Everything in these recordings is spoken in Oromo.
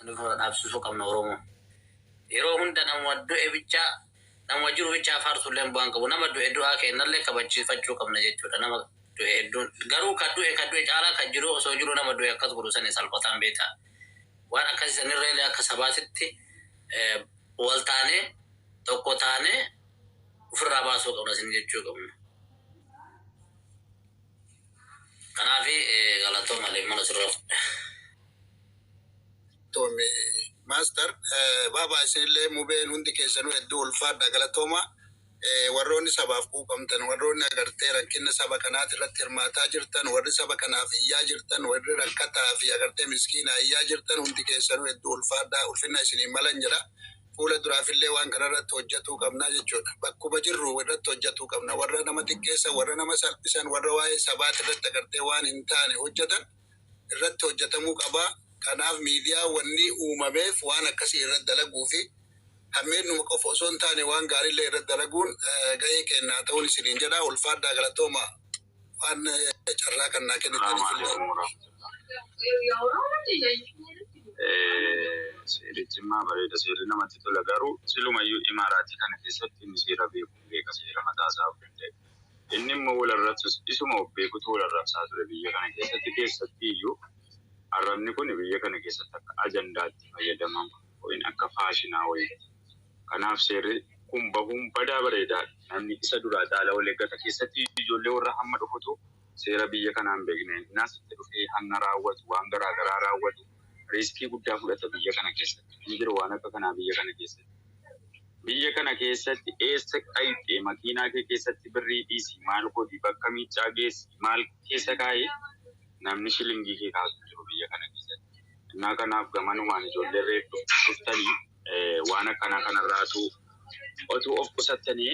Ofirra dhaabsisuu qabna Oromoo. Yeroo hunda nama du'e bichaa, nama jiru bichaa faarsullee bu'aan qabu. Nama du'e du'aa kennallee kabachiifachuu qabna jechuudha. Nama du'e hedduun garuu kan du'e caalaa kan jiru osoo jiru nama du'e akkas godhu sani salphataan beektaa. Waan akkasii sanirra illee akka sabaatitti wal taanee, tokko taanee ofirraa baasuu qabna isin jechuu qabna. Kanaafi galatoo malee mana sirraa fudhe. Toome master baabaa, isinillee mubeen hundi keessanuu hedduu ulfaadha, galatooma. Warroonni sabaaf quuqamtan, warroonni agartee rakkina saba kanaati irratti hirmaataa jirtan, warri saba kanaaf iyyaa jirtan, warri rakkataa fi agartee miskiinaa iyyaa jirtan hundi keessanuu hedduu ulfaadha, ulfinna isiniin malan jedha. Fuula duraafillee waan kana irratti hojjetuu qabna jechuudha. Bakkuma jirru irratti hojjetuu qabna. Warra nama xiqqeessan, warra nama salphisan, warra waa'ee sabaati irratti agartee waan hin taane hojjetan irratti hojjetamuu qaba. Kanaaf miidiyaa wanni uumameef waan akkasii irratti dalaguu fi hammeenuma qofa osoo hin taane waan gaariillee irratti dalaguun gahee kennaa ta'uun isiniin jedha. Ulfaadhaa, galatooma waan carraa kan naa السلام kennitaniif illee. عليكم ورحمة الله. Seerichi immoo bareeda, seerri namatti tola, garuu silumayyuu imaaraatii kana keessatti inni seera beeku beeka, seera mataasaa of danda'e. Inni immoo wal arrabsus isuma of beekutu wal arrabsaa ture biyya kana keessatti. Keessatti iyyuu arrabni kun biyya kana keessatti akka ajandaatti fayyadamama yookiin akka faashinaa wayiiti. Kanaaf seerri kun bahuun badaa bareedaadha. Namni isa duraa caala wal eeggata. Keessatti ijoollee warra hamma dhufutu seera biyya kanaan beekne. Innas itti dhufee hanna raawwatu, waan garaa garaa raawwatu, risk guddaa fudhata biyya kana keessatti. Hin jiru waan akka kanaa biyya kana keessatti. Biyya kana keessatti eessa qayxee makiinaa kee keessatti birrii dhiisi, maal godhi, bakka miicaa geessi, maal keessa kaa'ee namni shilingii kee kaasu jiru biyya kana keessatti. Innaa kanaaf gamanumaan ijoollee reef dhuftanii waan akkanaa kanarraatu otuu of qusattanii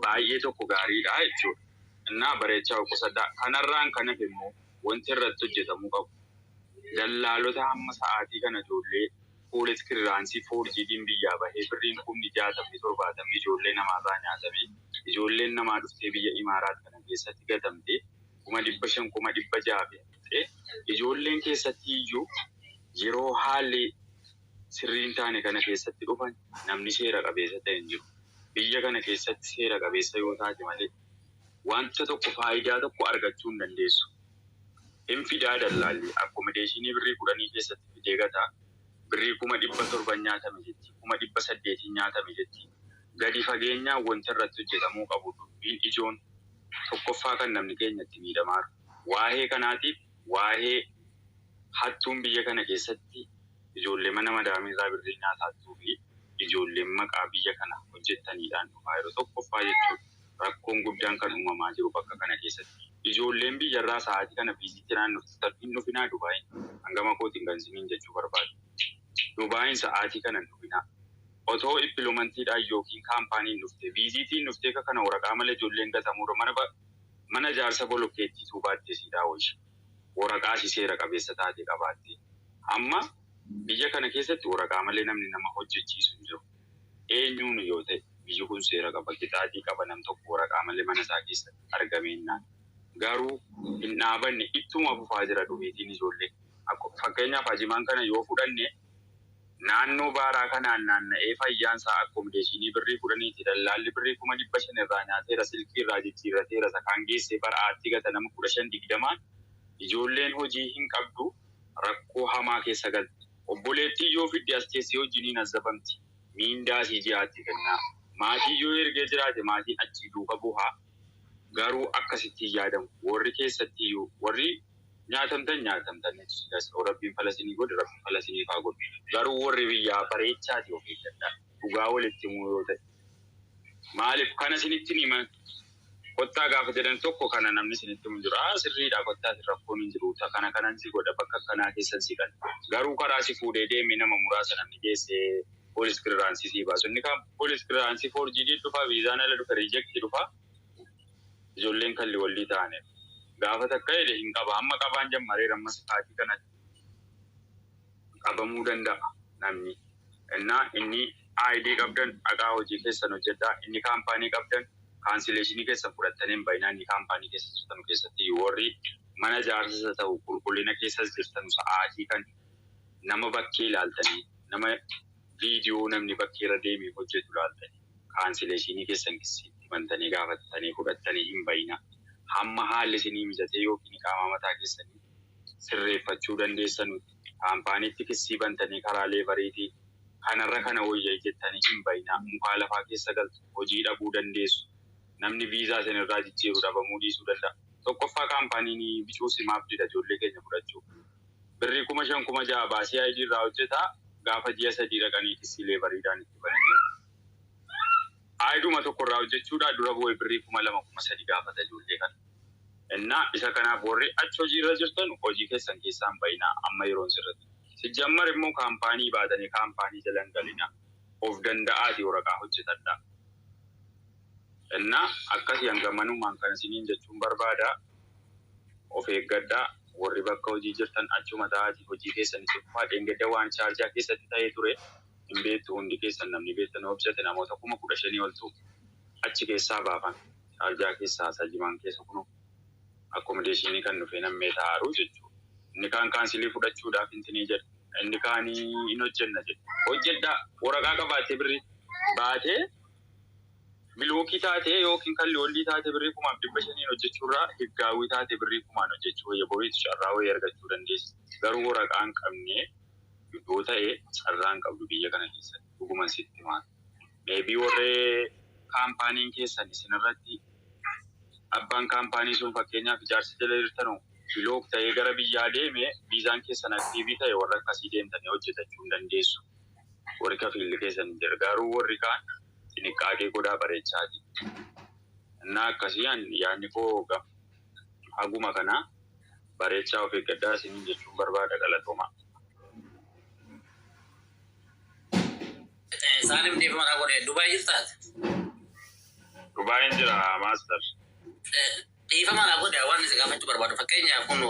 baay'ee tokko gaariidha jechuudha. Innaa bareechaa of qusadhaa. Kanarraan kan hafe immoo wanti irratti hojjetamuu qabu. Dallaalota hamma sa'aatii kana ijoollee police clearance forgediin biyyaa bahee birriin 60,000 70,000 ijoollee namaarraa nyaatamee, ijoolleen namaa dhuftee biyya Imaaraat kana keessatti gatamtee 500,000 600,000 fixxee, ijoolleen keessatti iyyuu yeroo haalli sirrii hin taane kana keessatti dhufan namni seera qabeessa ta'e hin jiru. Biyya kana keessatti seera qabeessa yoo taate malee wanta tokko, faayidaa tokko argachuu hin dandeessu. Hin fidaa dallaalli accommodation birrii 10 keessatti fidee gataa, birrii 700,000 nyaatame jetti, 800,000 nyaatame jetti. Gadi fageenyaan wanti irratti hojjetamuu qabu, dubbiin ijoon tokkoffaa kan namni keenya itti miidhamaa jiru. Waa'ee kanaatiif waa'ee hattuun biyya kana keessatti ijoollee mana madaamiirraa birrii nyaataattuu fi ijoolleen maqaa biyya kana hojjettaniidhaan dhufaa yeroo tokkoffaa jechuudha. Rakkoon guddaan kan uumamaa jiru bakka kana keessatti. Ijoolleen biyyarraa sa'aatii kana visit naannoftan hin dhufinaa Dubaayin. Hangama kootiin kan isiniin jechuu barbaadu. Dubaayin sa'aatii kana hin dhufinaa. Otoo employmentiidhaan yookiin companyn dhufte, visitiin dhuftee akka kana waraqaa malee ijoolleen gatamuudha mana ijaarsa bolokkeettii tuubaattee siidhaa wayya. Waraqaa si seera qabeessa taate qabaatte. Amma biyya kana keessatti waraqaa malee namni nama hojjechiisu hin jiru. Eenyuun yoo ta'e biyyi kun seera qaba, qixaatii qaba nam tokko waraqaa malee mana isaa keessatti argameennaan. Garuu hin dhaabanne, ittuma fufaa jira dhumeetiin ijoollee. Fakkeenyaaf Ajimaan kana yoo fudhanne, naannoo baaraa kanaan naanna'ee fayyaan isaa accommodation birrii 10ti. Dallaalli birrii 500,000 irraa nyaateera, silkii irraa jijjiirrateera, isa kaan geessee bara'aatti gata nama 15 20n. Ijoolleen hojii hin qabdu, rakkoo hamaa keessa galti. Obboleettii yoo fidde as teessee wajjiniin azzabamti. Miindaa isii ji'aatti kennaa. Maatii yoo ergee jiraate maatiin achii duuka buhaa. Garuu akkasitti hin yaadamu. Warri keessatti iyyuu warri nyaatamtan nyaatamtan, rabbiin falasinii godhe, rabbiin falasiniif haa godhu. Garuu warri biyyaa bareechaati of eeggadhaa. Dhugaa walitti himuu yoo ta'e. Maaliif kana isinitti himan? Kottaa gaafa jedhan tokko kana namni isinitti himu jiru. Aa, sirriidha, kottaa, rakkoon hin jiru. Kana kanan si godha, bakka akkanaa keessan si qala. Garuu karaa si fuudhee deemee nama muraasa namni geessee police clearance sii baasu. Inni kaan police clearance forged dhufa, viizaan ala dhufa, reject dhufa. Ijoolleen kalli wallii ta'aniif. Gaafa takka jedhe hin qaba. Amma qabaan jammareera, amma sa'aatii kanatti qabamuu danda'a namni. Innaa inni ID qabdan dhaqaa hojii keessan hojjedhaa. Inni company qabdan cancellation keessan fudhattanii hin bayinaa, inni company keessa jirtan keessatti warri mana ijaarsas ta'u qulqullina keessas jirtan sa'aatii kan Nama bakkee ilaaltanii, nama viidiyoo namni bakkee irra deemee hojjetu ilaaltanii, cancellation keessan itti bantanii gaafattanii fudhattanii hin bayina. Hamma haalli isinii mijatee yookiin qaama mataa keessanii sirreeffachuu dandeessanutti kaampaaniitti kissii bantanii karaa laboriitii kanarra kana wayya jettanii hin bayina. Mukaa lafaa keessa galtu, hojii dhabuu dandeessu. Namni viizaa isinirraa jijjiiru dhabamuu dhiisuu danda'a. Tokkoffaa, kaampaaniin bicuu simaaf dida ijoollee keenya fudhachuu. Birrii 5,000, 6,000 baasii ID irraa hojjetaa, gaafa ji'a 3 dhaqanii kissii laboriidhaan itti bananii. IDuma tokko irraa hojjechuudhaa dura bu'ee birrii 2,000, 3,000 gaafata ijoollee kana. Innaa isa kanaaf warri achi hojii irra jirtan hojii keessan keessaa hin bayinaa amma yeroon sirriitti. Sijjammar immoo kaampaanii baatanii kaampaanii jala hin galinaa. Of danda'aatii waraqaa hojjetadhaa. Innaa akkasii hangamanumaan kan isiniin jechuun barbaada. Of eeggadhaa. Warri bakka hojii jirtan achuma ta'aatii hojii keessan itti fufaa. Dheengadda waan Shaarjaa keessatti ta'ee ture hin beektu hundi keessan. Namni beektan hojjete namoota 15,000 oltu achi keessaa baafan. Shaarjaa keessaa sajimaan keessa kunu accommodation kan dhufee nammee taa'aru jechuudha. Inni kaan cancel fudhachuudhaaf intinii jedha. Inni kaan hin hojjenna jedha. Hojjedhaa, waraqaa qabaattee birrii baatee bilookii taatee yookiin kan loolii taatee birrii 5,500 hojjechuurraa higgaawwii taatee birrii 1,000 hojjechuu wayya, boriitu carraa wayii argachuu dandeessi. Garuu waraqaa hin qabne yoo ta'e carraa hin qabdu biyya kana keessatti, dhuguman sitti himaa. Maybe warree kaampaaniin keessan isinirratti abbaan kaampaanii sun, fakkeenyaaf ijaarsa jala jirtanu, block ta'ee gara biyyaa deeme, viizaan keessan active ta'e, warra akkasii deemtanii hojjetachuu hin dandeessu. Warri kafiilli keessan hin jiru. Garuu warri kaan xiniqqaaqee godhaa bareechaati. Innaa akkasii yaadni koo haguma kana bareechaa, of eeggadhaa isiniin jechuun barbaada, galatooma. Saalim, dhiifama naa godhe, Dubaay jirtaati? Dubaayin jira, master. Dhiifama naa godhe, waan isin gaafachuu barbaadu, fakkeenyaaf kun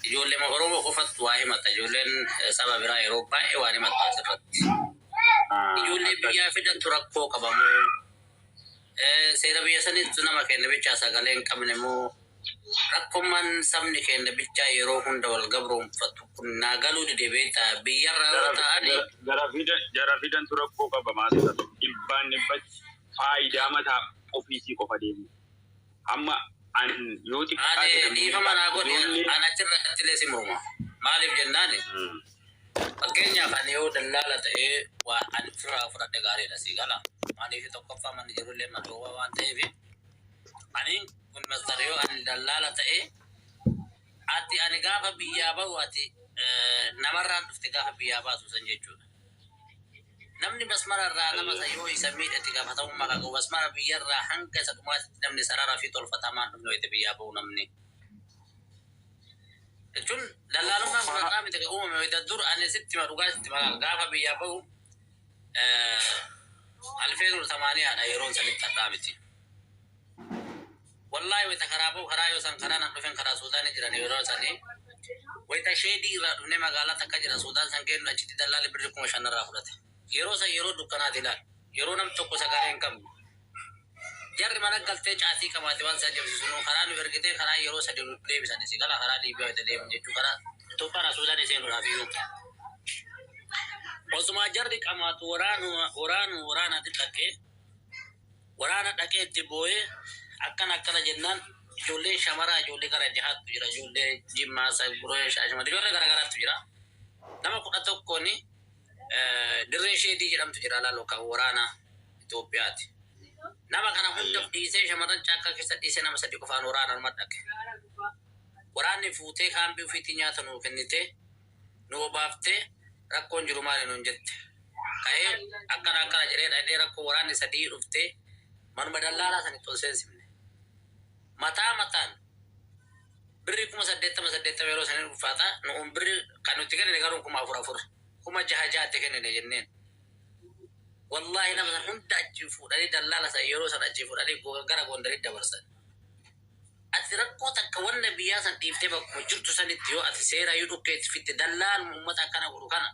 ijoollee Oromoo qofatu waa himata, ijoolleen saba biraa yeroo baay'ee waan himatu asirratti. Ijoollee biyyaa fidantu rakkoo qabamoo seera biyya sanitti nama kenna bichaa sagalee hin qabne moo rakkoommaan sabni keenya bichaa yeroo hunda wal gabroonfatu kun naa galuu dide, beektaa, biyyarraa yoo ta'ani. Jara fidantu rakkoo qaba, master. Dhibbaan dhibbatti faayidaa mataa ofiisii qofa deemu. Amma an yoo xiqqaate Ani namni dhiifama naa godhe, ijoollee an achirratti illee si morma. Maaliif jennaani? Fakkeenyaaf ani yoo dallaala ta'ee waa ani ofirraa fudhadhe gaariidha, si gala. Maaliif, tokkoffaa manni jirullee matoowaa waan ta'eef, ani kun master yoo ani dallaala ta'ee ati ani gaafa biyyaa bahu ati namarraan dhufte gaafa biyyaa baasu san jechuudha. Namni basmara irraa nama isa yoo isa miidhate gaafatamummaa kan qabu basmara biyyarraa hanga isa dhumaatitti namni sarara fi tolfatamaan dhufne wayita biyyaa bahu namni. Jechuun dallaalummaan kun Tokkoffaa har'aa miti kan uumame. Wayita dur ani sitti hima, dhugaa sitti hima, gaafa biyyaa bahu alfeen samaaniyaadha yeroon sanitti, har'aa miti. Wallaahi wayita karaa bahu, karaa yoo san karaa nan dhufen karaa Suudaanii jiran yeroo sanii, wayita sheedii irraa dhufnee magaalaa takka jira Suudaan san kennu, achitti dallaalli birri 5,000 irraa fudhate. Yeroo san yeroo dukkanaati ilaal. Yeroo nam tokko sagalee hin qabne. Jarri mana galtee caatii qabaate waan isaan jabsiisu nu karaa nu ergitee karaa yeroo sadi nu deebisan, si gala, karaa Liibiyaa wayita deemu jechuu, karaa Itoophiyaa Suudaan seenuudhaaf iyyuu. Osuma jarri qamaatu waraanu waraanu waraanatti dhaqee, waraana dhaqee itti boo'ee akkana akkana jennaan, ijoolleen shamaraa ijoollee gara jahaattu jira, ijoollee Jimmaa, Saguree, Shaashamannee, ijoollee gara garaattu jira. Nama 11n dirree sheedii jedhamtu jira laaloo kan waraana Itoophiyaati. Nama kana hunda dhiisee, shamarran caakkaa keessa dhiisee, nama sadi qofaan waraana nama dhaqe. Waraanni fuutee kaambii ofiitii nyaata nuu kennitee nu obaaftee, rakkoon jiru maali nuun jette. Ka'ee akkana akkana jedhee dhaqee rakkoo waraanni sadii dhuftee manuma dallaalaa sanitti ol seensifne. Mataa mataan birrii 80,000 80 yeroo sanii ulfaata, nuun birri kan nuti kennine garuu 4,000 4, 6,000 6tti kennine jenneen. Wallaahi nama san hunda achi fuudhanii, dallaala san yeroo san achi fuudhanii gara Gondaritti dabarsan. Ati rakkoo takka wanna biyyaa san dhiiftee bakkuma jirtu sanitti yoo ati seera iyyuu dhukkeetti fitte, dallaaluma uummata akkana godhu kana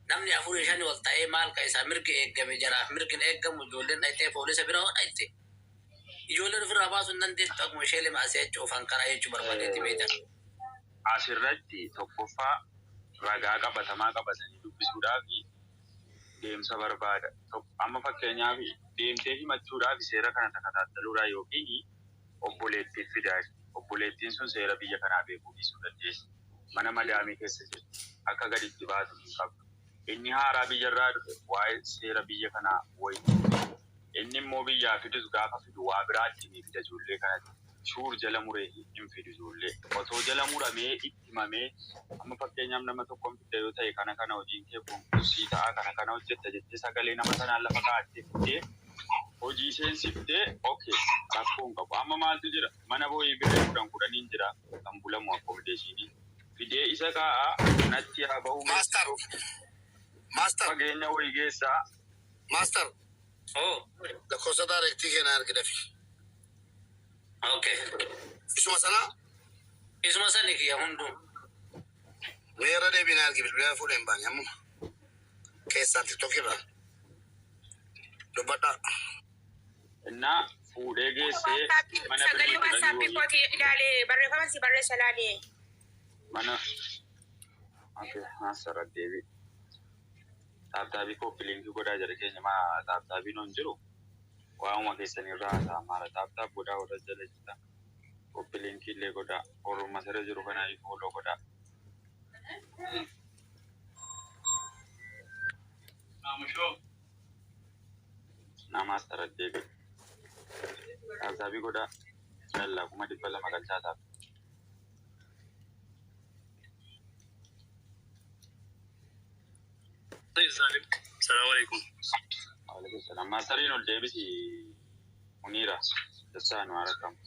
namni afurii shani ol ta'ee maal ka isaa mirgi eeggame, jaraaf mirgi hin eeggamu. Ijoolleen dhayxee poolisa bira hoo dhayxe ijoolleen ofirraa baasuu hin dandeettu, akkuma ishee lima asii achi oofan karaa jechuu barbaadeetti beektan. Asirratti tokkoffaa Ragaa qabatamaa qabatanii dubbisuudhaaf deemsa barbaada. Amma fakkeenyaaf deemtee himachuudhaaf seera kana takataattaluudhaa yookiin obboleettiin fidaa. Obboleettiin sun seera biyya kanaa beekuu dhiisuu dandeessi. Mana madaamii keessa jirti. Akka gaditti baatu hin qabdu. Inni haaraa biyyarraa dhufe waa'ee seera biyya kanaa wayii. Inni immoo biyyaa fidus gaafa fidu waa biraatti ni fida ijoollee kanatti. Shuur jala muree hin fidu ijoollee. Otoo jala muramee itti himamee, amma fakkeenyaaf nama tokkoon fidda yoo ta'e, kana kana hojiin kee kun sii ta'a, kana kana hojjetta jettee sagalee nama sanaan lafa kaa'attee fiddee hojii seensiftee, okay, rakkoo hin qabu. Amma maaltu jira? Mana boo'ii birrii 10 10n jira kan bulamu accommodation. Fidee isa kaa'a, natti haa bahu. Master. Master. Fageenya wayii geessaa. Master. Oh, Lakkoofsa direct keenyaa argi dafi. Okay. Isuma sana. Isuma sani kiyya hunduu. Meerra deebiin argi, bilbila fuudhee hin baane ammuma. Keessaan TikTok irraa. Dubbadhaa. Innaa fuudhee geessee mana Sagalee birrii 10 WhatsApp wayii kooti ilaalee, barreeffama si barreessa ilaalee. Mana, okay, maasara deebi. Tap tap copy link godhaa jira keenya, maa tap tapiin hin jiru. Waa'uma keessanirraa haasa'a maala, tap tap godhaa warra jala jirtan. Copy link illee godhaa. Orma sirra jiru kanaayyuu follow godhaa. Nama maastara deebi. Tap tap godhaa. Yalla, 200,000 galchaa tap. Salim. Assalamu alaikum. Waalaikum salaam. Maastariin ol deebisi, Muniira. Dassaa nu harakamu.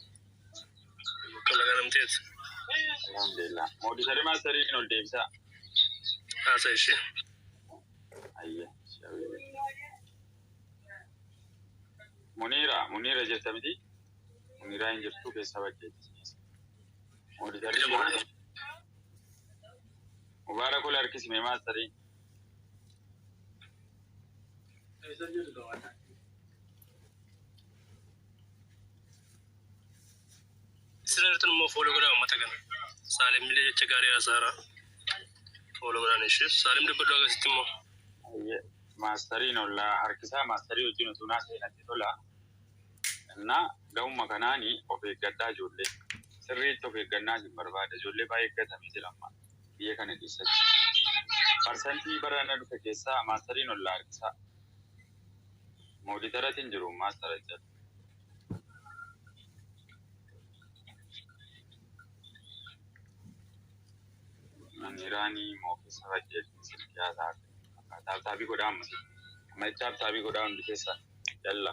Tola ganamteet. Alhamdulillah. Moodisari, maastariin ol deebisaa. Haasa ishee. Ayya. Muniira, Muniira jirta miti? Muniiraa hin jirtu, keessa bakkeetti. Moodisari. Mubaarak, ol harkisime maastariin. Sirra jirtan immoo follow godhaa uummata kana. Saalim illee jecha gaarii haasaara. Follow godhaan ishee. Saalim, dubbadhu akkasitti immoo. Ayya. Maastariin ol harkisaa, maastarii wajjin utuu naa seenatti tola. Innaa ga'uma kanaani of eeggadhaa ijoollee. Sirriitti of eeggannaa isin barbaada. Ijoollee baay'ee eeggatamee jira amma biyya kana keessatti. Parsantii barana dhufe keessaa maastariin ol harkisaa. Mooditaratiin jiru maastara jedha. Muniiraanii moo keessa bakkeetti silkii haasaa. Tap tap godhaa ammas. Amma tap tap godhaa hundi keessan. Yalla.